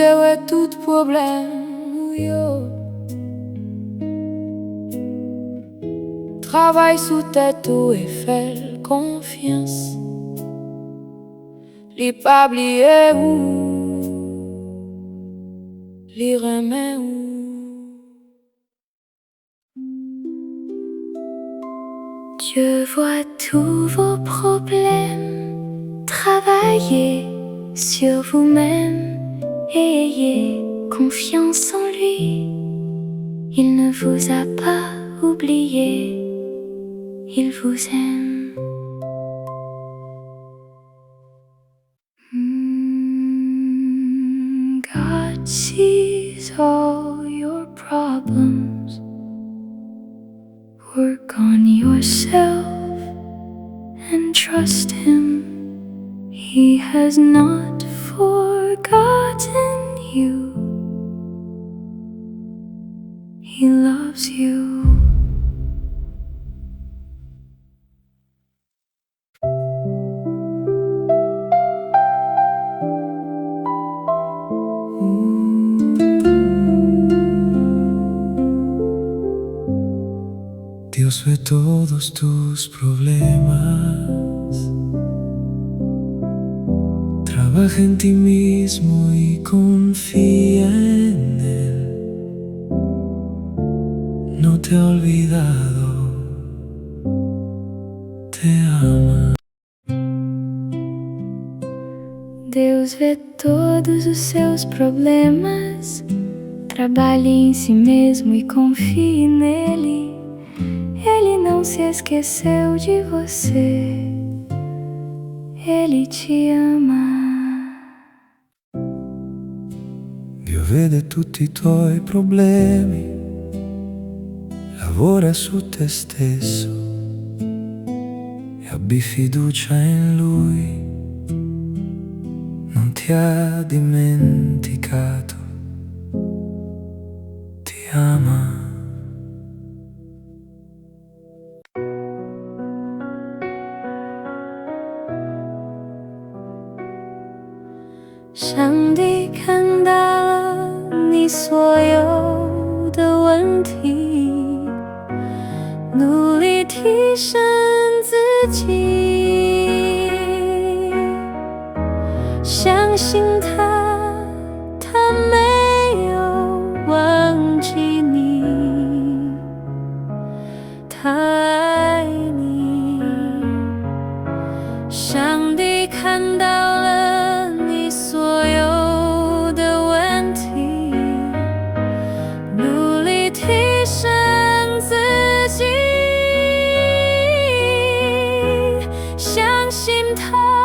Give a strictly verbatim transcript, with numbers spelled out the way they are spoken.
Jere tout pwoblèm ou yo. Travay sou tèt ou e fè l konfyans. Li pa bliye ou, li renmen ou. Dieu voit tous vos problèmes. Travaillez sur vous-même et ayez confiance en lui. Il ne vous a pas oublié. Il vous aime. Mm, God sees all your problems. Work on yourself and trust Him. He has not forgotten you. He loves you. Dios ve todos tus problemas. Trabaja en ti mismo y confía en Él. No te ha olvidado, te ama. Deus vê todos os seus problemas. Trabalhe em si mesmo e confie nele. Ele não se esqueceu de você. Ele te ama. Dios ve de tutti i tuoi problemi, lavora su te stesso e abbi fiducia in Lui. Non ti ha dimenticato, ti ama. Shandikandalan ni soyo dawanti, nuli tishan zuji. Shangshinta tameyo wanjini. Tiny. Shangdi kandala ni soyo de wenti. Nuli ti shang zi ji. Shang shim ta.